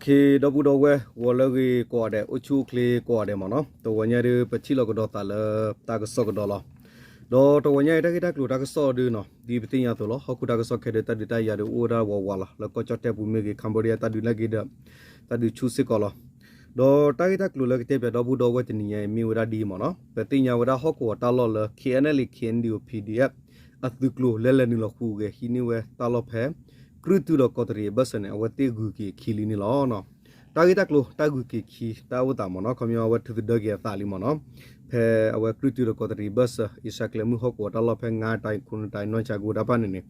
ဒီပုၢ်ဒီဝဲၢ် ဂီၤလၢအဂ့ၤကိးဂၤဒဲး အိၣ်ဆူၣ်အိၣ်ချ့ကိးဂၤဒဲးမ့ၢ်နီၤ, တဂီၤညါဒုး ပထံၣ်လိာ်ကဒီးသးလၢတၢ်ကစီၣ်ကဒီးလီၤ. ဒီးတဂီၤညါအံၤ တၢ်ဂ့ၢ်တၢ်ကျိၤတၢ်ကစီၣ်ဒုးနီၤ ဒ်ပသ့ၣ်ညါအသိးလီၤ. ဟီၣ်ခိၣ်တၢ်ကစီၣ်ခဲဒုး တၢ်ဒုးတၢ်ယၤဒုးအိၣ်ဝဲဒၣ်ဝးဝးလီၤ. လၢကီၢ်ကၠီၣ်တဲၣ်ပူၤမ့ၢ်ဂ့ၤ, Cambodia တၢ်ဒုးနာ်က့ဒီး တၢ်ဒုးဆူၣ်စ့ၢ်ကီးလီၤ. ဒီးတၢ်ဂ့ၢ်တၢ်ကျိၤလၢကတဲပၠးဒီပုၢ်ဒီဝဲၢ်တနံၤညါအံၤ မ့ၢ်ဝဲဒၣ်ဒ်အံၤမ့ၢ်နီၤ, ပသ့ၣ်ညါဝဲဒၣ်ဟီၣ်ကဝီၤတၢ်လီၢ်လၢ KNLA KNDO PDF အသုးကျိၤလဲၤလဲၤနုာ်လီၤဟူးဂဲၤဟံးန့ၢ်ဝဲတၢ်လီၢ်ဖဲ ကြုၢ်တုဒီးကီးတရံးအဘၢၣ်စၢၤန့ၣ် အဝဲသ့ၣ်ဂုၤက့ၤအခံလံန့ၣ်လီၤ. တၢ်ဂ့ၢ်တၢ်ကျိၤ တၢ်ဂုၤက့ၤခံ တၢ်အိၣ်သးမ့ၢ်နီၤ, ခီပညီအဝဲထုးသဒၢက့ၤအသးလံမ့ၢ်နီၤ, ဖဲအဝဲကြုၢ်တုဒီးကီးတရံးဘၢၣ်စၢၤ အ့ရှါကျဲမုၢ်ဟီၣ်ကဝီၤတၢ်လီၢ်ဖဲ ငါးတိုင် ခုနစ်တိုင် နွံချံ ကဝီၤတၢ်ပၢ်န့ၣ်န့ၣ်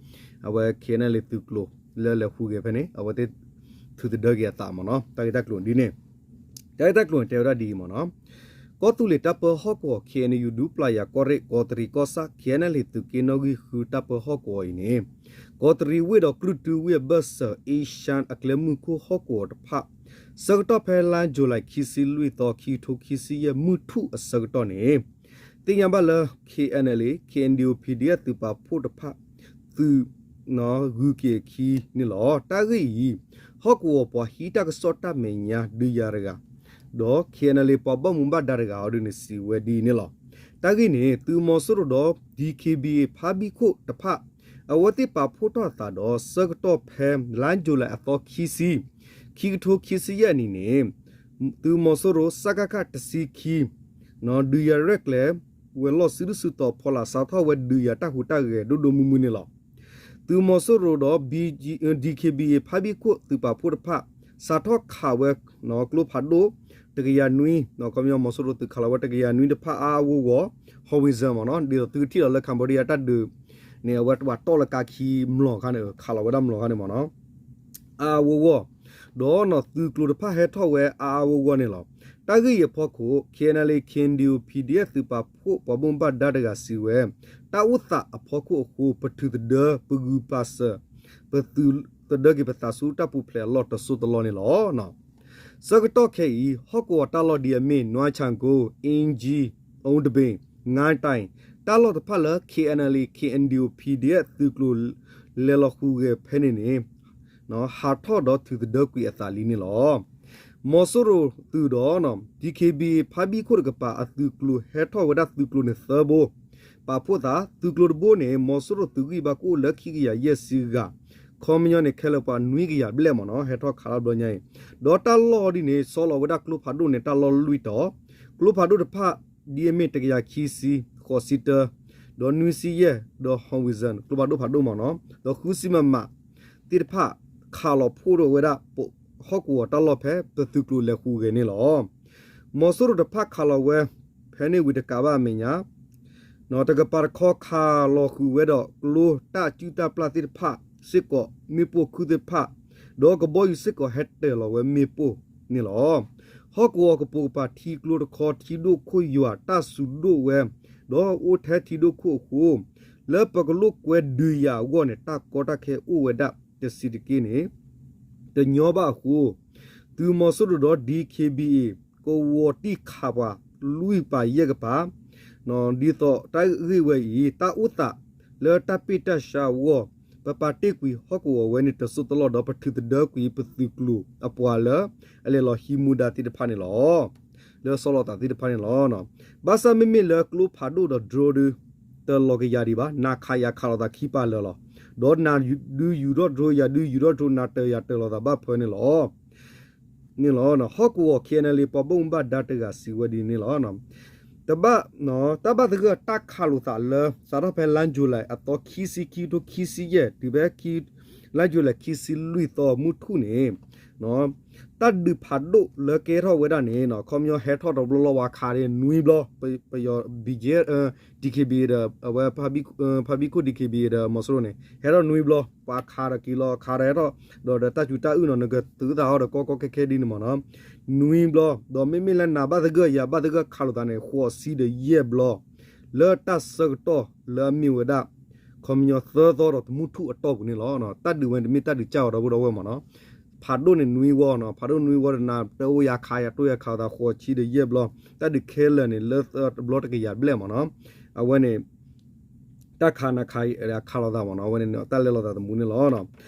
အဝဲ KNLA သုးကျိၤလၢလဲၤဟူးဂဲၤဖဲန့ၣ် အဝဲသ့ၣ်ထုးသဒၢက့ၤအသးမ့ၢ်နီၤ. တၢ်ဂ့ၢ်တၢ်ကျိၤဒ်န့ၣ် တၢ်ဂ့ၢ်တၢ်ကျိၤန့ၣ် တဲဝဲဒၣ်ဒ်အံၤမ့ၢ်နီၤ, ကီၢ်သူလ့ၤတၢ်ပၢဟီၣ်ကဝီၤ KNU ဒူပျၢ်ယၤကီၢ်ရ့ၣ် ကီးတရံးကီၢ်ဆၣ် KNLA သုးက့နီၣ်ဂံၢ်ဃုတၢ်ပၢဟီၣ်ကဝီၤအံၤန့ၣ် ကီးတရံးဝ့ၢ်ဒီးကြုၢ်တုဝ့ၢ်အဘၢၣ်စၢၤ အ့ရှါအကျဲမုၢ်ခိၣ်ဟီၣ်ကဝီၤတဖၣ် ဆၢကတီၢ်ဖဲလါယူၤလံ ခံဆံလွံၢ်သီ ခံကထိခံဆံယဲၢ် မုၢ်ထူၣ်အဆၢကတီၢ်န့ၣ် သ့ၣ်ညါဘၣ်လၢ KNLA KNDO PDF သုးပာ်ဖှိၣ်တဖၣ် သုး ဂုၤက့ၤအခံန့ၣ်လီၤ. တၢ်ဂ့ၢ်အံၤ ဟီၣ်ကဝီၤပှၤဟံးတၢ်ကစီၣ်တၢ်မဲာ်ညါဒုးယၤတဂၤ ဒီး KNLA ပှၤဘၣ်မူဘၣ်ဒါတဂၤအီၤဒုးန့ၣ် စံးဝဲဒ်န့ၣ်လီၤ. တၢ်ဂ့ၢ်န့ၣ် သုးမီၤစိရိၤဒီး DKBA ဖါဘံၣ်ခိၣ်တဖၣ် အဝဲသ့ၣ်ပာ်ဖှိၣ်ထီၣ်အသးဒီး ဆၢကတီၢ်ဖဲလါယူၤလံအသီခံဆံ ခံကထိခံဆံယဲၢ်အနံၣ်န့ၣ် သုးမီၤစိရိၤ စကခ တဆံခံ ဒုးယၤရဲၣ်ကျဲၤ ဝဲၤလီၢ်စုဒုၣ်စုတီၤဖီလာ် စးထီၣ်ဝဲဒုးယၤတၢ်ဟူးတၢ်ဂဲၤဒိၣ်ဒိၣ်မုၢ်မုၢ်န့ၣ်လီၤ. သုးမီၤစိရိၤဒီး DKBA ဖါဘံၣ်ခိၣ်သုးပာ်ဖှိၣ်တဖၣ် စးထီၣ်ခးဝဲ ကျိဖးဒိၣ် တကယၤနွံ ခီပညီမီၤစိရိၤသုးခးလီၤဝဲတကယၤနွံတဖၣ်အါအါဂီၢ်ဂီၢ် Howitzer မ့ၢ်နီၤ, ဒ်သိးသုကထံၣ်လီၤလၢ Cambodia တၢ်ဒုးန့ၣ် အဝဲပှၤတီၢ်လၢကါခံမျိာ်ခါန့ၣ် ခးလီၤဝဲဒၣ်မျိာ်ခါန့ၣ်မ့ၢ်နီၤ အါအါဂီၢ်ဂီၢ် ဒီးနီၤသုးကျိၤတဖၣ်ဟဲထီၣ်ဝဲအါအါဂီၢ်ဂီၢ်န့ၣ်လီၤ. တၢ်ဂ့ၢ်အံၤအဖီခိၣ် KNLA KNDO PDF သုးပာ်ဖှိၣ်ပှၤဘၣ်မူဘၣ်ဒါတဂၤစံးဝဲ တၢ်အိၣ်သးအဖီခိၣ်အဃိ ပထုးသဒၢ ပဂုာ်ပာ်စၢၤ ပသုးသဒၢက့ၤပသးဆူတၢ်ပူၤဖျဲးအလီၢ်တစိၢ်တလီၢ်န့ၣ်လီၤ. ဆၢကတီၢ်ခဲအံၤ ဟီၣ်ကဝီၤတၢ်လီၢ်ဒ်အမ့ၢ် နွါဆၣ်ကိ, အ့ကၠံ, အူတဘ့ၣ်, ငါးတိုင် တၢ်လီၢ်တဖၣ်လၢ KNLA KNDO PDF သုးကျိၤလဲၤလီၤဟူးဂဲၤဖဲန့ၣ်န့ၣ် ဟးထီၣ်ဒီးထုးသဒၢကွံာ်အသးလံန့ၣ်လီၤ. မီၤစိရိၤသုးဒီး DKBA ဖါဘံၣ်ခိၣ်တကပၤအသုးကျိၤဟဲထီၣ်ဝဲဒၣ်သုးကျိၤန့ၣ်သၢဘိ ပာ်ဖှိၣ်သး သုးကျိၤတဘိန့ၣ် မီၤစိရိၤသုးဂံၢ်ဘါကအိၣ်လၢခံကယၤယဲၢ်ဆံဂၤ ခီပညီန့ၣ် ခဲလၢာ်ပှၤနွံကယၤဘျဲၣ်မ့ၢ်နီၤ ဟဲထီၣ်ခးလီၤဘျီညါအံၤ ဒီးတၢ်လီၢ်ဒ်န့ၣ် ဆီလီၤဝဲဒၣ်ကျိဖးဒိၣ်န့ၣ် တၢ်လီၢ်လွံၢ်တီၤ ကျိဖးဒိၣ်တဖၣ် ဒ်အမ့ၢ်တကယၤခံဆံ ဃိးဆံတၢ ဒီးနွံဆံယဲၢ် ဒီး Howitzer ကျိဖးဒိၣ်ဖးဒိၣ်မ့ၢ်နီၤ ဒီးဃုဆံ MM သ့ၣ်တဖၣ် ခးလီၤဖှိၣ်ထီၣ်ဝဲဒၣ် ဟီၣ်ကဝီၤတၢ်လီၢ်ဖဲပသုးကျိၤလဲၤဟူးဂဲၤန့ၣ်လီၤ. မီၤစိရိၤတဖၣ်ခးလီၤဝဲ ဖဲန့ၣ်ဝံၤတကးဘၣ်အမဲာ်ညါ တကပၤတခီခးလီၤဃုာ်ဝဲဒီးကျိတၢ်စုၣ်တၢ်ပျၢ်သ့ၣ်တဖၣ်စ့ၢ်ကီး မ့ၣ်ပိၢ်ခုၣ်သ့ၣ်တဖၣ် ဒီးကဘီယူၤစ့ၢ်ကီးဟဲတၢၤလီၤဝဲမ့ၣ်ပိၢ်န့ၣ်လီၤ. ဟီၣ်ကဝီၤကပိာ်ကပၤထံကျိတခီ ထံဒိၣ်ခိၣ်ယွၤတၢ်စူၤဒိၣ်ဝဲ ဒီးအိၣ်ထဲထံဒိၣ်ခိၣ်အဃိ လၢပကလိာ်ကွဲဒုးယၤအဂီၢ်န့ၣ် တၢ်ကီတၢ်ခဲအိၣ်ဝဲဒၣ်တဆံးတက့ၢ်န့ၣ် တညီဘၣ်အဃိ သုးမီၤစိရိၤဒီး DKBA ကဝီၤတံၢ်ခးပှၤလွံၢ်ပၤယဲၢ်ကပၤ ဒ်သိးတၢ်ဂ့ၢ်ဝဲအံၤ တၢ်အိၣ်သးလၢတၢ်ပ့ၢ်တၢ်ဆှါအဂီၢ် ပပာ်တ့ၢ်ကွံာ်ဟီၣ်ကဝီၤဝဲန့ၣ်တစိၢ်တလီၢ်ဒီး ပထုးသဒၢကွံာ်ပသုးကျိၤအပှၤလၢ အလဲၤလီၤဟံးမူဒါသ့ၣ်တဖၣ်န့ၣ်လီၤ. လၢဆီလီၤသးသ့ၣ်တဖၣ်န့ၣ်လီၤ. ဘၣ်ဆၣ်မ့မ့ၢ်လၢကျိဖးဒိၣ်ဒီး drone ဒုး တလီၤကယၤဒံးဘၣ်, နၤခးယၤခးလိာ်သးခံပာ်လၢာ်လီၤ. ဒီးနၤဒုးယူၤထီၣ် drone ယၤဒုးယူၤထီၣ် drone နၤတၢၤယၤတၢၤလိာ်သးဘၣ်ဖၢန့ၣ်လီၤ. န့ၣ်လီၤ. ဟီၣ်ကဝီၤ KNLA ပှၤဘၣ်မူဘၣ်ဒါတဂၤစံးဝဲဒ်န့ၣ်လီၤ. တဘၣ် တၢ်ဘၣ်သဂၢၢ်တၢ်ခးလိာ်သးလၢ စးထီၣ်ဖဲလါယူၤလံအသီခံဆံ ခံကထိခံဆံယဲၢ် တုၤဖဲ လါယူၤလံခံဆံလွံၢ်သီမုၢ်ထူၣ်န့ၣ် တၢ်ဒုးဖးဒိၣ်လၢကဲထီၣ်ဝဲဒၣ်န့ၣ် ခီပညီဟဲထီၣ်တဘျီလီၤ ပှၤခးန့ၣ်နွံဘျီ, ပယီၤ BGF DKBA ဒီး အဝဲ ဖါဘံၣ်ခိၣ် DKBA ဒီးမီၤစိရိၤန့ၣ် ဟဲထီၣ်နွံဘျီ, ပှၤခးဒီးက့ၤလီၤ ခးဒီးဟဲထီၣ် ဒီးဒီးတၢ်စူၤတၢ်အုၣ်နီၤ နကသုးသးအီၤဒီးကီကီခဲခဲဒ်န့ၣ်မ့ၢ်နီၤ, နွံဘျီ, ဒီးမ့မ့ၢ်လၢနၤဘၣ်သဂၢၢ်ယၤဘၣ်သဂၢၢ်ခးလိာ်သးန့ၣ် ဃိးဆံဒီးယဲၢ်ဘျီ, လၢတၢ်ဆၢကတီၢ်လၢအမ့ၢ်ဝဲဒၣ် ခီပညီသၢသီဒီးတမုၢ်ထူၣ်အတီၢ်ပူၤန့ၣ်လီၤ. တၢ်ဒုးဝဲန့ၣ်တမ့ၢ်တၢ်ဒုးကၢ်အီၤဒီပုၢ်ဒီဝဲၢ်မ့ၢ်နီၤ, ဖးဒိၣ်န့ၣ်နွံဝီနီၤ, ဖးဒိၣ်နွံဝီဒီးနၤတအိၣ်ယၤခးယၤတိၢ်ယၤခးလိာ်သးဃိးဆံဒီးယဲၢ်ဘျီ, တၢ်ဒုးခဲလၢာ်န့ၣ် လၢတဘျီတကယၤဘျဲၣ်မ့ၢ်နီၤ, အဝဲန့ၣ် တၢ်ခးနၤခးအံၤ အခးလိာ်သးမ့ၢ်နီၤ, အဝဲန့ၣ်န့ၣ် တၢ်လဲလိာ်သးသမူန့ၣ်လီၤ.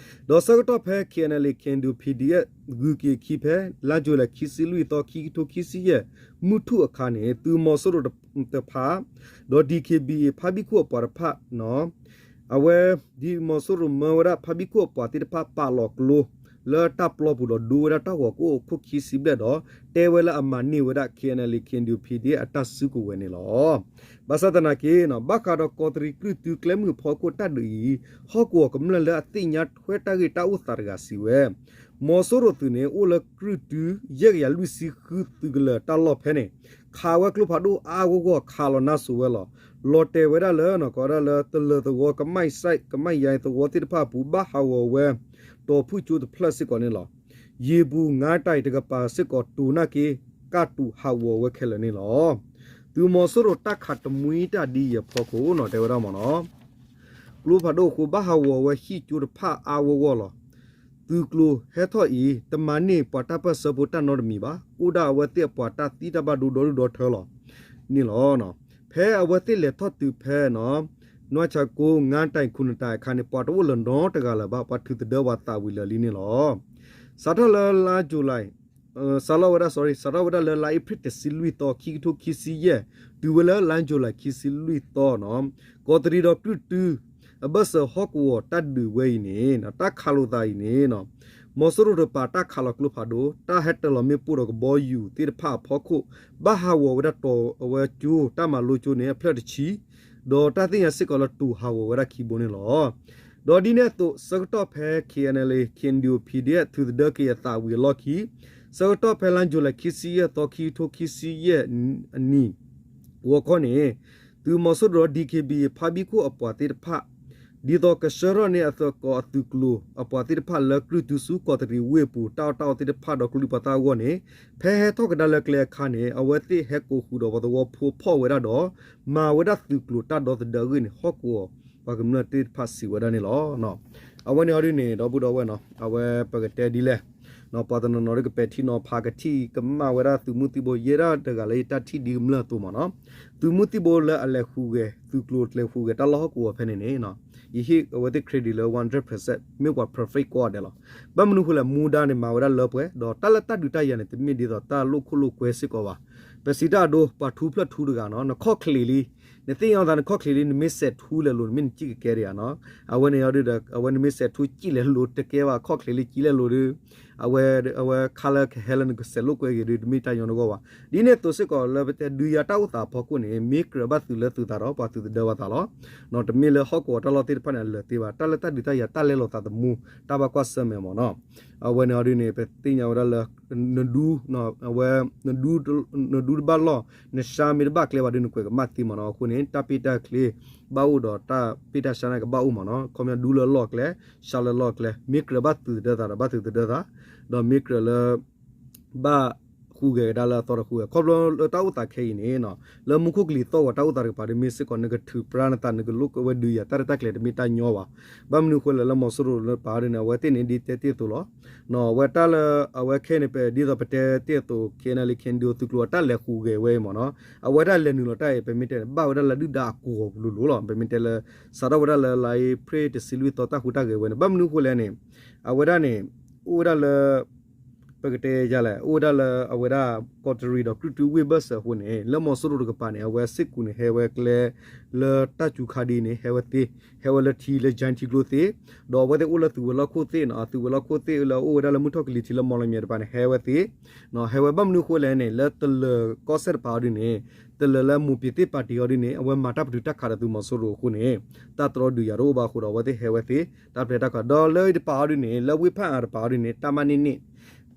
ဒီးဆၢကတီၢ်ဖဲ K N L A K N D O P D F ဂုၤက့ၤခံဖဲ လါယူၤလံခံဆံလွံၢ်သီ ခံကထိခံဆံယဲၢ် မုၢ်ထူၣ်အခါန့ၣ် သုးမီၤစိရိၤတဖၣ် ဒီး D K B A ဖါဘံၣ်ခိၣ်အပှၤတဖၣ်နီၤ အဝဲ ဒ်မီၤစိရိၤမၢဝဲဒၣ် ဖါဘံၣ်ခိၣ်အပှၤသ့ၣ်တဖၣ် ပာ်လီၤကျိ လၢတၢ်ပျီပူၤဒီး ဒိဝဲဒၣ်တၢ်ဂီၤကအိၣ်ခိၣ်ခံဆံဘျဲၣ်ဒီး တဲဝဲလၢအမၤန့ၢ်ဝဲဒၣ် K N L A K N D O P D F အတၢ်စုကဝဲၤန့ၣ်လီၤ. ဘၣ်ဆၣ်သနာ်က့နီၤ ဘၣ်ဃးဒီးကီးတရံးကြုၢ်တု ကျဲမုၢ်ဖီခိၣ်တၢ်ဒုးအံၤ ဟီၣ်ကဝီၤကမျၢၢ်လၢအသ့ၣ်ညါထွဲတၢ်ဂ့ၢ်တၢ်အိၣ်သးတဂၤစံးဝဲ မီၤစိရိၤသုးန့ၣ် အိၣ်လၢကြုၢ်တု ယဲၢ်ကယၤလွံၢ်ဆံဃုသုးကလၢၤတၢ်လီၢ်ဖဲန့ၣ် ခးဝဲကျိဖးဒိၣ်အါအါဂီၢ်ဂီၢ် ခးလီၤနါစိၤဝဲလီၤ. လီၤတဲာ်ဝဲဒၣ်လၢ ကိးဝဲဒၣ်လၢ တလၢၤသဝီ ကမၣ်စဲး ကမၣ်ယါသဝီသ့ၣ်တဖၣ်အပူၤ ဘၣ်ဟးဂီၤဝဲ တီၤဖုၣ်ကၠိတဖျၢၣ်စ့ၢ်ကီးန့ၣ်လီၤ. ယံာ်ပူၤ ငါးတိုင် တကပၤစ့ၢ်ကီး တိၤနာ်က့ ကၢ်တူာ်ဟးဂီၤဝဲခဲလၢာ်န့ၣ်လီၤ. သုးမီၤစိရိၤတၢ်ခးတမှံတၢ်ဒ်အံၤအဖီခိၣ်နီၤ တဲဝဲဒၣ်မ့ၢ်နီၤ ကျိဖးဒိၣ်အဃိ ဘၣ်ဟးဂီၤဝဲဟံၣ်ကၠိတဖၣ်အါအါဂီၢ်ဂီၢ်လီၤ. သုးကျိၤဟဲထီၣ်အံၤ တမၤန့ၢ်ပှၤတၢ်ပၢၢ်ဆၢဖိတၢ်နီတမံၤဘၣ်. အိၣ်ဒၣ်အဝဲသ့ၣ်အပှၤတၢ်သံတၢ်ဘၣ်ဒိဒီဒူၣ်ဒီထၢလီၤန့ၣ်လီၤ. ဖဲအဝဲသ့ၣ်လဲၤထီၣ်တုၤဖဲ နွံဆံကိ ငါးတိုင် ခုနစ်တိုင်အခါန့ၣ် ပှၤတအိၣ်လၢၤနီတဂၤလၢၤဘၣ်. ပှၤထုးသဒၢပှၤသးဝံၤလၢာ်လံန့ၣ်လီၤ. စးထီၣ်လၢလါယူၤလံ စးထီၣ်ဝဲဒၣ် sorry စးထီၣ်ဝဲဒၣ်လၢလါအ့ဖြ့ၣ်တဆံလွံၢ်သီ ခံကထိခံဆံယဲၢ် တုၤဝဲလၢလါယူၤလံခံဆံလွံၢ်သီနီၤ ကီးတရံးဒီးကြုၢ်တု အဘၢၣ်စၢၤဟီၣ်ကဝီၤတၢ်ဒုးဝဲအံၤန့ၣ် တၢ်ခးလိာ်သးအံၤန့ၣ် မီၤစိရိၤတပၤတၢ်ခးလီၤကျိဖးဒိၣ် တၢ်ဟဲတၢၤလီၤမ့ၣ်ပိၢ်ဒီးကဘီယူၤသ့ၣ်တဖၣ်အဖီခိၣ် ဘၣ်ဟးဂီၤဝဲဒၣ်တီၤအဝဲကၠိ တၢ်မၤလိကၠိန့ၣ် အဖျၢၣ်တဆံ ဒီးတၢ်သ့ၣ်ညါစ့ၢ်ကီးလၢတိၤဟးဂီၤဝဲဒၣ်ခံဘိန့ၣ်လီၤ. ဒီးဒ်န့ၣ်အသိး ဆၢကတီၢ်ဖဲ K N L A K N D O P D F ထုးသဒၢက့ၤအသးဝံၤအလီၢ်ခံ ဆၢကတီၢ်ဖဲလါယူၤလံခံဆံယဲၢ်သီ ခံကထိခံဆံယဲၢ်အနံၤ ဂီၤခီန့ၣ် သုးမီၤစိရိၤဒီး D K B A ဖါဘံၣ်ခိၣ်အပှၤသ့ၣ်တဖၣ် ဒ်သိးကဆှၢထီၣ်န့ၢ်အသကိးအသုးကျိၤအပှၤသ့ၣ်တဖၣ်လၢကြုၢ်တုဆူကီးတရံးဝ့ၢ်အပူၤ တၢ်အီၣ်တၢ်အီသ့ၣ်တဖၣ်ဒီးကလုာ်ပှၤသၣ်အဂီၢ်န့ၣ် ဖဲဟဲထီၣ်ကဒါလၢကျဲအခါန့ၣ် အဝဲသ့ၣ်ဟဲကိးဃုာ်ဒီးပှၤသဝီဖိဖီၣ်ဝဲဒၣ်ဒီး မၤဝဲဒၣ်သုးကျိၤတၢ်ဒီသဒၢအဂ့ၢ်န့ၣ် ဟီၣ်ကဝီၤပှၤကမျၢၢ်သ့ၣ်တဖၣ်စံးဝဲဒၣ်န့ၣ်လီၤ. အဝဲန့ၣ်အီၤဒ်န့ၣ် ဒီပုၢ်ဒီဝဲၢ်နီၤ အဝဲပကတဲဒ်လဲၣ် ပှၤတနီၤနီၤဒ်ကပဲာ်ထံနီၤဖးကထံၣ်ကမၣ်ဝဲဒၣ်သုးမုၢ်သံၣ်ဘိ ယဲဒၣ်တဂၤလၢယတၢ်ထံၣ်ဒ်ကမျၢၢ်အသိးမ့ၢ်နီၤ သုးမုၢ်သံၣ်ဘိလၢအလဲၤဃုာ်ဂဲၤ သုးကျိၤကျဲၤဃုာ်ဂဲၤတၢ်လီၢ်ဟီၣ်ကဝီၤဖဲန့ၣ်န့ၣ် ယဟ့ၣ်အဝဲသ့ၣ် credit လၢ one hundred percent မ့ၢ်ပှၤ perfect ကိးဂၤဒဲးလီၤ. ဘၣ်မနုၤအဃိလဲၣ် မူဒါန့ၣ် မၤဝဲဒၣ်လၢပှဲၤ ဒီးတၢ်လၢတၢ်ဒုးတၢ်ယၤန့ၣ် တမ့ၢ်ဒ်သိးတၢ်လိၣ်ခိၣ်လိၣ်ကွဲစ့ၢ်ကီးဘၣ်. ပစံးတၢ်အဒိ ပှၤထူဖျၢၣ်ထူတဂၤနီၤ နခီၣ်ချ့လံ နသ့ၣ်ညါသးနခီၣ်ချ့လံ နမ့ၢ်စဲးထူလဲၤလိၤ နမ့ၢ်နစံၣ်ကကဲဒံးဧါနီၤ အဝဲန့ၣ်အီၤဒ်ဒီး အဝဲနမ့ၢ်စဲးထူစံၣ်လဲၤလိၤတကဲဘၣ် ခီၣ်ချ့လံစံၣ်လဲၤလိၤဒီး အဝဲ အဝဲခါလၢကဟဲလၢနကစဲးလိာ်ကွဲက့ၤဒီး တမ့ၢ်တၢ်ညီနဂီၢ်ဘၣ်. ဒ်န့ၣ်အသိးစ့ၢ်ကီးလၢပတဲဒုးယၤတၢ်အိၣ်သးအဖီခိၣ်န့ၣ် မ့ၢ်ကြၢးဘၣ်သုးလၢသုးသးဒီး ပှၤသုးသဒၢပှၤသးလီၤ. တမ့ၢ်လၢဟီၣ်ကဝီၤတၢ်လီၢ်သ့ၣ်တဖၣ်န့ၣ် အလၢာ်သ့ဘၣ် တၢ်လၢတၢ်ဒုးတၢ်ယၤတၢ်လဲလိာ်သးသမူ တၢ်ဘၣ်ကွၢ်ဆၢၣ်မဲာ်မ့ၢ်နီၤ အဝဲန့ၣ်အီၤဒ်န့ၣ် ပသ့ၣ်ညါဝဲဒၣ်လၢ နဒူ အဝဲ နဒူတဘၣ်လီၢ် နဆါမ့ၢ်တဘၣ်ကျဲဘၣ်ဒီး နကွဲးကမၣ်သ့မ့ၢ်နီၤ အဃိန့ၣ် တၢ်ပ့ၢ်တၢ်ချ့ ဘၣ်အိၣ်ဒီးတၢ်ပ့ၢ်တၢ်ဆါန့ၣ်ကဘၣ်အိၣ်မ့ၢ်နီၤ ခီပညီဒူလၢလီၢ်ကျဲ ဆါလၢလီၢ်ကျဲ မ့ၢ်ကြၢးဘၣ်သုးသဒၢသးဒီး ဘၣ်သုးသဒၢသး ဒီးမ့ၢ်ကြၢးလၢ ဘၣ်ဃုာ်ဂဲၤကဒါလၢအသီတဃုာ်ဂဲၤ ခီဖျိလၢတၢ်အိၣ်သးခဲအံၤန့ၣ် လၢမူခိၣ်ကလံၤသီၣ်ဂီၤတၢ်အိၣ်သးတကပၤဒီး မ့ၢ်စ့ၢ်ကီးနကထုးပြါနသး နကလိာ်ကွဲဝဲဒုးယၤတၢ်ရဲၣ်တၢ်ကျဲၤတမ့ၢ်တၢ်ညီဘၣ်. ဘၣ်မနုၤအဃိလဲၣ် လၢမီၤစိရိၤလၢပာ်အီၤဒ်န့ၣ် အဝဲသ့ၣ်န့ၣ်ဒ်တဲတ့ၢ်အသိးလီၤ. အဝဲတၢ်လၢ အဝဲခဲအံၤန့ၣ် ပဒ်သိးပတဲတ့ၢ်အသိး K N L A K N D O သုးကျိၤအတၢ်လဲၤဃုာ်ဂဲၤဝဲအံၤမ့ၢ်နီၤ အဝဲဒၣ်လဲၤနုာ်လီၤတၢ်အံၤ ပမ့ၢ်တဲန့ၣ် ဘၣ်ဝဲဒၣ်လၢဒုၣ်ဒါအကူၤအီၤလိၤလိၤလီၤ. ပမ့ၢ်တဲလၢ စးထီၣ်ဝဲဒၣ်လၢလါအ့ဖြ့ၣ်တဆံလွံၢ်သီတၢ်ဟူးတၢ်ဂဲၤဝဲန့ၣ် ဘၣ်မနုၤအဃိလဲၣ်န့ၣ် အဝဲဒၣ်န့ၣ် အိၣ်ဝဲဒၣ်လၢ ပကတဲယၤလဲၣ် အိၣ်ဝဲဒၣ်လၢအဝဲဒၣ် ကီးတရံးဒီးကြုၢ်တုဝ့ၢ်ဘၢၣ်စၢၤအဃိန့ၣ် လၢမီၤစိရိၤတကပၤန့ၣ် အဝဲစ့ၢ်ကီးန့ၣ် ဟဲဝဲကျဲ လၢတၢ်စူၤခါဒ်န့ၣ် ဟဲဝဲသ့, ဟဲဝဲလၢထံလၢ ကၠဲထံကျိသ့, ဒီးအဝဲသ့ၣ်အိၣ်လၢသုးဝဲၤလီၢ်ခိၣ်သ့ၣ်နီၤ, သုးဝဲၤလီၢ်ခိၣ်သ့ၣ်လၢအအိၣ်ဝဲဒၣ်လၢမုၢ်ထီၣ်ကလံၤထံးလၢမီၣ်လမၠဲၤတပၤန့ၣ် ဟဲဝဲသ့, ဟဲဝဲဘၣ်မနုၤအဃိလဲၣ်န့ၣ် လၢတလၢၤကီၢ်စဲၣ်တပၤအီၤဒ်န့ၣ် တလၢၤလၢမိၢ်ပၠ့ၤသ့ၣ်ပၣ်တံၤအီၤဒ်န့ၣ် အဝဲမၤတၢ်ပတုာ်တၢ်ခးဒီးသုးမီၤစိရိၤအဃိန့ၣ် တၢ်တြီဒုးယၤတအိၣ်ဘၣ်အဃိဒီး အဝဲသ့ၣ်ဟဲဝဲသ့ တၢ်ပျဲတၢ်ခး ဒီးလၢအံၤတပၤအီၤဒ်န့ၣ် လၢဝ့ၢ်ဖၣ်အၣ်တပၤအီၤဒ်န့ၣ် တၢ်မၤန့ၢ်န့ၢ်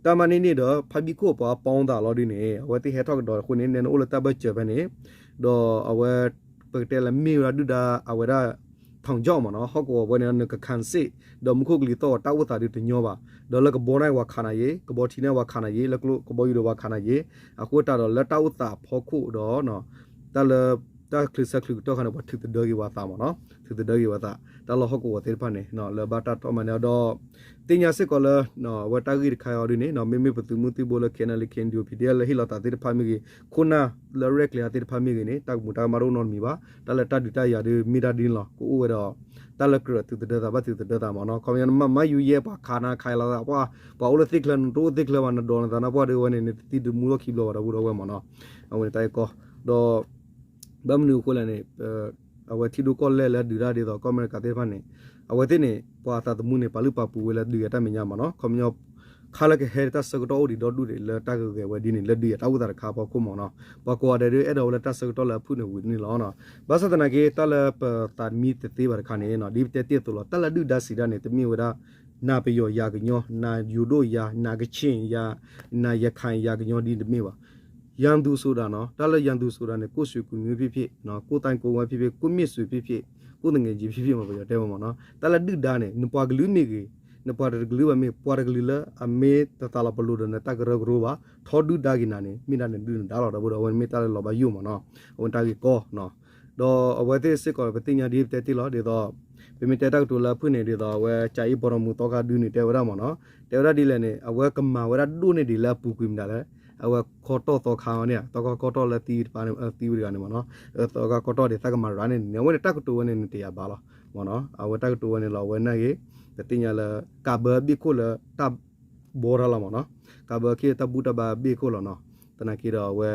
တၢ်မၤန့ၢ်န့ၢ်ဒီး ဖါဘံၣ်ခိၣ်အပှၤအပီသးလီၤဒ်န့ၣ် အဝဲသ့ၣ်ဟဲထီၣ်ကဒီးအဃိန့ၣ် နဲနအိၣ်လၢတၢ်ဘၢၣ်စၢၤဖဲန့ၣ် ဒီးအဝဲ ပကတဲလၢမ့ၢ်ဝဲဒၣ်ဒုၣ်ဒါအဝဲဒၣ် ထောင်ချောက် မ့ၢ်နီၤ, ဟီၣ်ကဝီၤဝဲန့ၣ် နကခးစ့ၣ် ဒီးမူခိၣ်ကလံၤသီၣ်ဂီၤတၢ်အိၣ်သးဒ်တညီဘၣ်, ဒီးလၢကဘီန့ၣ်ဝဲခးနၤယ့, ကဘီထံန့ၣ်ဝဲခးနၤယ့, လၢကဘီယူၤဒီးဝဲခးနၤယ့, အဃိတၢ်ဒီးလၢတၢ်အိၣ်သးအဖီခိၣ်ဒီး တၢ်လၢ တၢ်ချံးဆၢချံးကတီၢ်ခါန့ၣ် ပှၤထုးသဒၢက့ၤဝဲသးမ့ၢ်နီၤ, ထုးသဒၢက့ၤဝဲသး တၢ်လီၢ်ဟီၣ်ကဝီၤသ့ၣ်တဖၣ်န့ၣ် လၢဘၣ်တၢ်ထီၣ်မၤန့ၢ်အီၤဒီး သ့ၣ်ညါစ့ၢ်ကီးလၢ အဝဲတၢ်ဂ့ၢ်တခါအံၤဒ်န့ၣ် မ့မ့ၢ်ပသုးမုၢ်သံၣ်ဘိလၢ KNLA KNDO PDF လၢဟ့ၣ်လီၤသးသ့ၣ်တဖၣ်မ့ၢ်ဂ့ၤ, ခိၣ်နၢ်လၢရဲၣ်ကျဲၤသ့ၣ်တဖၣ်မ့ၢ်ဂ့ၤန့ၣ် တၢ်ကမူးတၢ်ကမၣ်တအိၣ်နီတမံၤဘၣ်. တၢ်လၢတၢ်ဒုးတၢ်ယၤဒ်မ့ၢ်တၢ်ဒ်န့ၣ်လီၤ. ကအိၣ်ဝဲဒီး တၢ်လၢကြၢးထုးသဒၢသး ဘၣ်ထုးသဒၢသးမ့ၢ်နီၤ. ခီပညီနမၤမၤယူၤယဲ ပှၤခးနၤခးလီၤသး ပှၤ ပှၤအိၣ်လၢသ့ၣ်ချၢနတအိၣ်သ့ၣ်ချၢဘၣ် နဒိးနသးနပှၢ်ဒ်ဝဲန့ၣ် နတသံတမူထီၣ်ခံဘျီဘၣ် ဒီပုၢ်ဒီဝဲၢ်မ့ၢ်နီၤ. အဝဲန့ၣ်တၢ်ဂ့ၢ်ကီ ဒီး ဘၣ်မနုၤအဃိလဲၣ်န့ၣ် အဝဲထံဒိၣ်ကီၢ်လဲၢ်လၢဒုးတၢ်ဒ်သိးကီၢ်အမဲရကၤသ့ၣ်တဖၣ်န့ၣ် အဝဲသ့ၣ်န့ၣ် ပှၤအသးသမူန့ၣ် ပာ်လုၢ်ပာ်ပှ့ၤဝဲလၢဒုးယၤတၢ်မဲာ်ညါမ့ၢ်နီၤ. ခီပညီ ခါလၢကဟဲတၢ်ဆၢကတီၢ်အိၣ်ဒံးဒီဒူၣ်ဒံးလၢတၢ်ဂ့ၤဂ့ၤဝဲဒ်န့ၣ် လၢဒုးယၤတၢ်အိၣ်သးတခါအဖီခိၣ်မ့ၢ်နီၤ. ပှၤကိးဂၤဒဲးဒ်အဲၣ်ဒိးဝဲလၢတၢ်ဆၢကတီၢ်လၢအဖုၣ်န့ၣ်ဝံၤန့ၣ်လီၤ. ဘၣ်ဆၣ်သနာ်က့ တၢ်လၢပသးမံတသ့ဘၣ်တခါန့ၣ် ဒ်ပတဲတ့ၢ်အသိးလီၤ တၢ်လၢဒုၣ်ဒါစံးဒၣ်န့ၣ် တမ့ၢ်ဝဲဒၣ် နၤပယီၤယၤကညီ, နၤယိၤဒိၣ်ယၤ, နၤကခ့ၣ်ယၤ, နၤရခၢၣ်ယၤကညီဒ်တမ့ၢ်ဘၣ်. ရန်သူဆိုတာနီၤ, တၢ်လၢ ရန်သူဆိုတာန့ၣ် ကိုယ့်ဆွေကိုယ်မျိုးဖြစ်ဖြစ်, ကိုယ့်တိုင်းကိုယ်ဝဲဖြစ်ဖြစ်, ကိုယ့်မိတ်ဆွေဖြစ်ဖြစ်, ကိုယ့်သူငယ်ချင်းဖြစ်ဖြစ်မ့ၢ် ပယီၤတဲဝဲမ့ၢ်နီၤ. တၢ်လၢဒုၣ်ဒါန့ၣ် နပှၤကလုာ်မ့ၢ်ဂ့ၤ, နပှၤတကလုာ်ဘၣ်မ့ၢ် ပှၤတကလုာ်လၢအမ့ၢ်တသးလီၤပလိာ်ဒီးနတၢ်ကရၢကရိဘၣ်, ထီဒုၣ်ဒါက့ၤနၤန့ၣ် မ့ၢ်ဒၣ်နဒုၣ်နဒါလီၤ ဒီပုၢ်ဒီဝဲၢ် မ့ၢ်တၢ်လၢလီၤဘၣ်ယိၣ်မ့ၢ်နီၤ. အဝဲတၢ်ဂ့ၢ်ကီ ဒီးအဝဲသ့ၣ်စ့ၢ်ကီး ပသ့ၣ်ညါဒ်ပတဲတ့ၢ်လီၤ ဒ်သိး ပမ့ၢ်တဲတၢ်ကတိၤလၢအဖုၣ်န့ၣ် ဒ်သိးအဝဲ ကၠၤအ့ဘီနီၢ်မူး သီခါဒုန့ၣ် တဲဝဲဒၣ်မ့ၢ်နီၤ, တဲဝဲဒၣ်ဒ်လဲၣ်န့ၣ် အဝဲကမၤဝဲဒၣ်ဒိၣ်န့ၢ်ဒံးလၢအပူၤကွံာ်မတၤလဲၣ်, အဝဲကီတီၢ်သီခါန့ၣ် သီခါကီတီၢ်လၢသံတပၤန့ၣ် သံဝဲတဂၤန့ၣ်မ့ၢ်နီၤ, သီခါကီတီၢ်ဒံး သးကမၤရၤန့ၣ်န့ၣ် အဝဲန့ၣ်တၢ်ကတိၤဝဲန့ၣ် နတယာ်ဘၣ်လီၤမ့ၢ်နီၤ, အဝဲတၢ်ကတိၤဝဲန့ၣ်လီၤ အဝဲနာ်ဂ့ၤ ပသ့ၣ်ညါလၢ ကးဘၢဘ့ၣ်ခိၣ်လၢတၢ်ဘီတၢ်လီၤမ့ၢ်နီၤ, ကးဘၢခ့ၣ်တၢ်ဘူၣ်တၢ်ဘါဘ့ၣ်ခိၣ်လီၤနီၤ, သနာ်က့ဒီးအဝဲ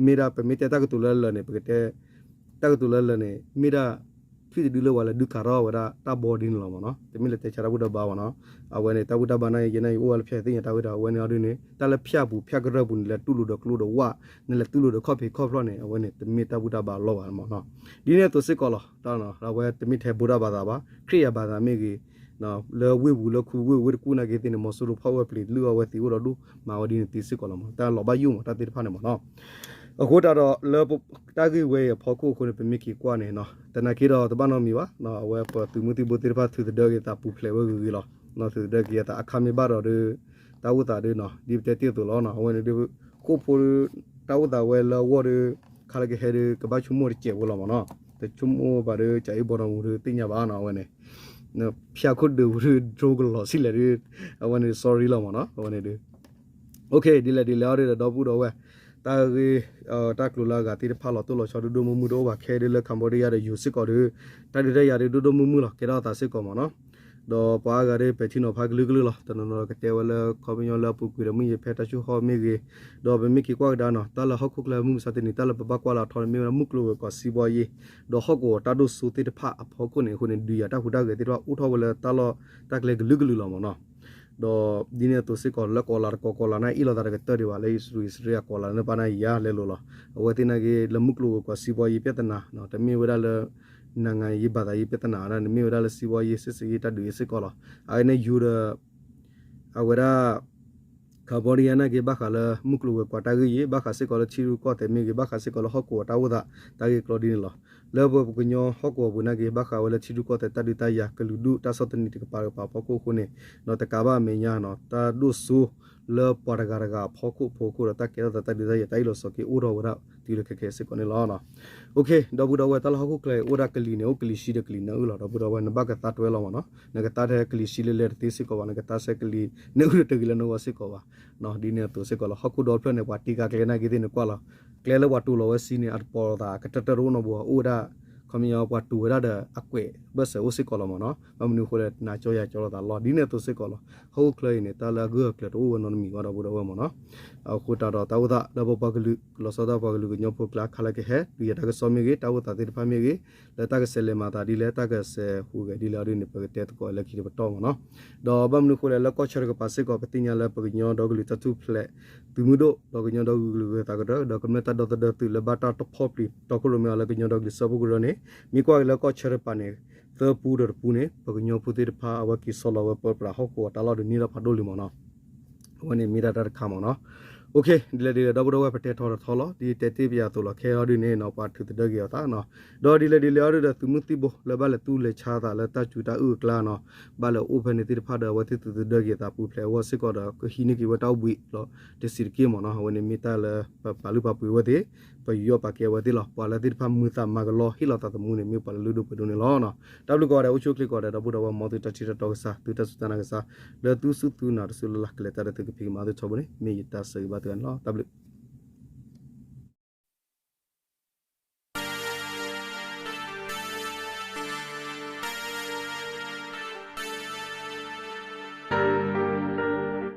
မ့ၢ်ဒၣ်ပမ့ၢ်တဲတၢ်ကတိၤလၢလၢာ်န့ၣ် ပကတဲ တၢ်ကတိၤလၢလၢာ်န့ၣ် မ့ၢ်ဒၣ် ထွံၣ်တဒုလၢဝဲလၢဒုးခးထီၣ်ဝဲဒၣ်တၢ်ဘီဒ်န့ၣ်လီၤမ့ၢ်နီၤ, တမ့ၢ်လၢတဲဆါတၢ်ဘူၣ်တၢ်ဘါမ့ၢ်နီၤ, အဝဲန့ၣ် တၢ်ဘူၣ်တၢ်ဘါနာ်က့ ယဲနာ်က့ အိၣ်ဝဲလၢဖၠၣ်သ့ၣ်ညါတၢ်ဝဲဒၣ် အဝဲန့ၣ်အီၤဒ်န့ၣ် တၢ်လၢဖၠၣ်ပူၤဖၠၣ်ကရၢၢ်ပူၤန့ၣ် လဲၤတူၢ်လိာ်ဒီးကျိဒီးဝၣ် နလဲၤတူၢ်လိာ်ဒီးခီၣ်ဖံးခီၣ်ဖျီၣ်န့ၣ် အဝဲန့ၣ်တမ့ၢ်တၢ်ဘူၣ်တၢ်ဘါလီၢ်ဘၣ်မ့ၢ်နီၤ, ဒ်န့ၣ်အသိးစ့ၢ်ကီးလီၤ, အဝဲတမ့ၢ်ထဲဗုဒ္ဓဘာသာဘၣ်, ခရံာ်အဘါသးမ့ၢ်ဂ့ၤ လၢဝ့ၢ်ပူၤလၢခူဝ့ၢ်ဝ့ၢ်တကူၣ်နာ်က့သ့ၣ်န့ၣ် မီၤစိရိၤဖီၣ်ဝဲပျံၤလုၢ်အီၣ်ဝဲသံးအိၣ်ဒီးဒိၣ် မၤဝဲဒ်န့ၣ်သ့စ့ၢ်ကီးလီၤမ့ၢ် တၢ်လီၤဘၣ်ယိၣ်မ့ၢ်တၢ်သ့ၣ်တဖၣ်န့ၣ်မ့ၢ်နီၤ, အဃိသတးဒီးလၢတၢ်ဂ့ၢ်ဝဲအံၤအဖီခိၣ်အဃိန့ၣ် ပမ့ၢ်က့ၤကွၢ်န့ၣ် သနာ်က့ဒီးတဘၣ်နီတမံၤဘၣ်, အဝဲပသုးမုၢ်သံၣ်ဘိသ့ၣ်တဖၣ်ထုးသဒၢက့ၤသးပူၤဖျဲးဝဲဂ့ၤဂ့ၤလီၤ, ထုးသဒၢက့ၤအသးအခါမ့ၢ်ဘၣ်ဒီးဒီး တၢ်အိၣ်သးဒီး ဒ်ပတဲတ့ၢ်အသိးလီၤ, အဝဲန့ၣ်ဒီး ဃိၣ်ဖိဒီး တၢ်အိၣ်သးဝဲလၢအဂီၢ်ဒီး ခါလၢကဟဲဒီး ကဘၣ်ဆိကမိၣ်တစဲးဖိလီၤမ့ၢ်နီၤ, တဆိကမိၣ်ဘၣ်ဒီး ကၠၤအ့ဘီနီၢ်မူဒီးသ့ၣ်ညါဘၣ်နီၤ, အဝဲန့ၣ် ဖၠၣ်ခိၣ်ဒုးပူၤဒီး drone ကလီၤဆံးလဲၣ်ဒီး အဝဲန့ၣ် sorry လီၤမ့ၢ်နီၤ, အဝဲန့ၣ်ဒီး ဒ်လဲၣ်ဒ်လဲၣ်အီၤဒီး ဒီပုၢ်ဒီဝဲၢ် တၢ်ဂ့ၢ် တၢ်ကျိၤလၢအဂၤသ့ၣ်တဖၣ်လီၤတိၢ်လီၤဆီဒိၣ်ဒိၣ်မုၢ်မုၢ်တအိၣ်ဘၣ်ခဲဒီး လၢ Cambodia ဒီးယိၤစ့ၢ်ကီးဒီး တၢ်ဒုးတၢ်ယၤဒီးဒိၣ်ဒိၣ်မုၢ်မုၢ်လီၤ ကဲထီၣ်အသးစ့ၢ်ကီးမ့ၢ်နီၤ, ဒီးပှၤအါဂၤဒီး ပဲာ်ထံနီၤဖးကလုာ်ကလုာ်လီၤ, တနီၤနီၤကတဲဝဲလၢ ခီပညီလၢအပူၤကွံာ်ဒီး မုၢ်ယ့ၤဖဲတၢ်ဆူၣ်ဟီၣ်မ့ၢ်ဂ့ၤ, ဒီးပမ့ၢ်က့ၤကွၢ်ကဒါနီၤ တၢ်လၢဟီၣ်ခိၣ်ချၢမုၢ်မဆါတနံၤ တၢ်လၢပဘၣ်ကွၢ်လၢအထီန့ၣ် မ့ၢ်ဝဲဒၣ်မုၢ်ကျိၤဝဲၤကွာ် စံးဘီယ့ ဒီးဟီၣ်ကဝီၤတၢ်ဒိၣ်စိသ့ၣ်တဖၣ်အဖီခိၣ်န့ၣ်အဃိန့ၣ် ဒုးယၤတၢ်ဟူးတၢ်ဂဲၤသ့ၣ်တဖၣ်အိၣ်ထီၣ်ဝဲလၢတၢ်လီၢ်တၢ်ကျဲကလုာ်ကလုာ်လီၤမ့ၢ်နီၤ, ဒီးဒ်န့ၣ်အသိးစ့ၢ်ကီး လၢကီးလးတကီး ကီးလးန့ၣ် အ့ၣ်လိာ်သးတကတၢၢ်ဒံးဘၣ် လၢအံၣ်စရ့လး အံၣ်စရ့လးကီးလးန့ၣ် ပၣ်နၢ်ယၤလဲလိာ်လီၤ, အဝဲသ့ၣ်နာ်က့ လၢမုၢ်ကျိၤဝဲၤကွာ် စံးဘီယ့ ပြဿနာ တမ့ၢ်ဝဲဒၣ်လၢ နိုင်ငံရေးဘာသာရေး ပြဿနာ ဒ်န့ၣ် မ့ၢ်ဝဲဒၣ်လၢ စံးဘီယ့ စစ်ဆင်ရေး တၢ်ဒုးအံၤစ့ၢ်ကီးလီၤ, အဝဲန့ၣ်ယူၤဒီး အဝဲဒၣ် Cambodia နာ်က့ ဘၣ်ဃးလၢမုၢ်ကျိၤဝဲၤကွာ်တၢ်ဂ့ၢ်အံၤ ဘၣ်ဃးစ့ၢ်ကီးလၢထံရူၢ်ကီၢ်သဲးမ့ၢ်ဂ့ၤ ဘၣ်ဃးစ့ၢ်ကီးလၢဟီၣ်ကဝီၤတၢ်အိၣ်သး တၢ်ဂ့ၢ်ကျိၤဒ်န့ၣ်လီၤ, လၢပပှၤကညီဟီၣ်ကဝီၤပူၤနာ်က့ ဘၣ်ဃးဝဲလၢထံရူၢ်ကီၢ်သဲးတၢ်ဒုးတၢ်ယၤ ကလုာ်ဒူၣ်တၢ်ဆီၣ်သနံးတကပၤတကပၤအဖီခိၣ်အဃိန့ၣ် ဒီးတကးဘၣ်အမဲာ်ညါ တၢ်ဒိၣ်စိလၢပှၤတဂၤတဂၤအဖီခိၣ်ဖိအဃိဒီး တၢ်ကဲထီၣ်သးတၢ်ဒုးတၢ်ယၤတၢ်အ့ၣ်လိာ်ဆိးက့အိၣ်ထီၣ်ဝဲဒၣ်တုၤလၢခဲခဲစ့ၢ်ကီးန့ၣ်လီၤ. ဒီပုၢ်ဒီဝဲၢ် တၢ်လၢဟီၣ်ခိၣ်ချၢအံၤ အိၣ်ဒၣ်ကလံၤန့ၣ် အိၣ်ကလံၤဆံးဒီးကလံၤနၢအုၣ်လီၤ ဒီပုၢ်ဒီဝဲၢ် နဘၣ်ကသါတွဲလီၤမ့ၢ်နီၤ, နကသါထဲကလံၤဆံးလဲၤလဲၤတသ့စ့ၢ်ကီးဘၣ် နကသါထဲကလံၤနၢအုၣ်တဂ့ၤလၢနဂီၢ်စ့ၢ်ကီးဘၣ်, ဒ်န့ၣ်အသိးစ့ၢ်ကီးလီၤ ဟီၣ်ခိၣ်ဒီဖျၢၣ်န့ၣ် ပှၤတံၢ်ကါကျဲနာ်က့သ့ၣ်န့ၣ်ကွၢ်လီၤ, ကျဲလၢပှၤတူၢ်လီၤဝဲစံန့ၣ် အတပီၤလိာ်သးကတၢၢ်တၢၢ်တအိၣ်နီတဘျီ အိၣ်ဝဲဒၣ် ခီပညီပှၤတူၢ်ဝဲဒၣ်ဒီးအကွဲးဘၢၣ်စၢၤအိၣ်စ့ၢ်ကီးလီၤမ့ၢ်နီၤ, ဘၣ်မနုၤအဃိလဲၣ် နၤကၠီယၤကၠီလိာ်သးလီၤ ဒ်န့ၣ်အသိးစ့ၢ်ကီးလီၤ, ဟီၣ်ခိၣ်ချၢအံၤန့ၣ် တၢ်လၢအဂၢၢ်အကျၢၤတအိၣ်ဝဲနီတမံၤဘၣ်ဒီပုၢ်ဒီဝဲၢ်မ့ၢ်နီၤ, အဃိသတးဒီးတၢ်အိၣ်သးလၢပပှၤကလုာ် လီၤဆီဒၣ်ပှၤကလုာ်ကညီဖိကျါခါလၢကဟဲ ဒုးယၤတၢ်ကစီၣ်မ့ၢ်ဂ့ၤ တၢ်အိၣ်သးသ့ၣ်တဖၣ်မ့ၢ်ဂ့ၤ, လၢတၢ်ကဆဲးလဲၤမၤသးဒ်လဲၣ် တၢ်ကဆဲးဟူးဂဲၤဒ်လဲၣ်အီၤဒ်န့ၣ် ပကတဲသကိးလၢခံတပတီၢ်မ့ၢ်နီၤ, ဒီးဘၣ်မနုၤအဃိလဲၣ် လၢကီၢ်ဆၢတကပၤစ့ၢ်ကီး ပသ့ၣ်ညါလၢပကညီဒီကလုာ်တၢ်ထူၣ်ဖျဲးသုးမုၢ်ဒိၣ် ဒီးကညီဒီကလုာ်ဂၢၤသးကရၢ ဒီးကမျၢၢ်တၢ်ဒီသဒၢသုးလၢဘၣ်တၢ်တဖီၣ်ပျံၤတီခိၣ်ရိၣ်မဲအီၤလၢကညီဒီကလုာ်စၢဖှိၣ်ကရၢန့ၣ် မ့ၢ်ကွၢ်က့ၤလၢကီၢ်ဆၢတကပၤန့ၣ် သၢပူဒီးတပူန့ၣ် ပကညီဖိသ့ၣ်တဖၣ် အဝဲက့ၤဆီလီၤဝဲပၢပြးဟီၣ်ကဝီၤတၢ်လီၢ်ဒီးန့ၢ်ဒီးဖးဒိၣ်လံမ့ၢ်နီၤ, အဝဲန့ၣ်မ့ၢ်ဒၣ်တၢ်တခါမ့ၢ်နီၤ, ဒ်လဲၣ်ဒ်လဲၣ် ဒီပုၢ်ဒီဝဲၢ် ပတဲထီၣ်တထီလီၤ. ဒ်တဲတ့ၢ်ပယၤအသိးလီၤ, ခဲအံၤဒုန့ၣ်နီၤ ပှၤထုးသဒၢက့ၤအီၤသးနီၤ. ဒီးဒ်လဲၣ်ဒ်လဲၣ်အီၤဒုဒီး သုးမုၢ်သံၣ်ဘိလၢဘၣ်လဲၤသူၣ်လဲၤဆါသးလၢတၢ်စူၤတၢ်အုၣ်အကျါနီၤ, ဘၣ်လဲၤအိၣ်ဖဲန့ၣ်သ့ၣ်တဖၣ်ဒီး အဝဲသ့ၣ်သုးသဒၢက့ၤသးပူၤဖျဲးအဂီၢ်စ့ၢ်ကီးဒီး ကဟံးန့ၢ်က့ၤဝဲတၢ်အိၣ်ဘှံးလီၤ. တဆံးတက့ၢ်မ့ၢ်နီၤ, အဝဲန့ၣ်မ့ၢ်တၢ်လၢပပာ်လုၢ်ပာ်ပှ့ၤဝဲသ့ၣ်, ပယူးယီၣ်ပာ်ကဲဝဲသ့ၣ်လီၤ. ပှၤလၢသ့ၣ်တဖၣ်မုာ်သးမၤကလီဟ့ၣ်လီၤသးသမူန့ၣ် မ့ၢ်ပှၤလၢလုၢ်ဒိၣ်ပှ့ၤဒိၣ်န့ၣ်လီၤ. တၢ်ဘျုးကိးဂၤဒဲး အိၣ်ဆူၣ်အိၣ်ချ့ကိးဂၤဒဲး ဒီပုၢ်ဒီဝဲၢ် မ်သုတၢ်ထံၣ်တၢ်တီကစၢ် သုတၢ်စူၢ်တၢ်နာ်ကစၢ် လၢသုစူၢ်သုနာ်တစုလၢ်လၢ် ကလဲၤတၢ်ဒီးသုကဖံးကမၤသုထီဘိန့ၣ် မ့ၢ်ယတၢ်ဆၢဂ့ၤဘၣ်သုဂၤန့ၣ်လီၤ. တၢ်ဘျုး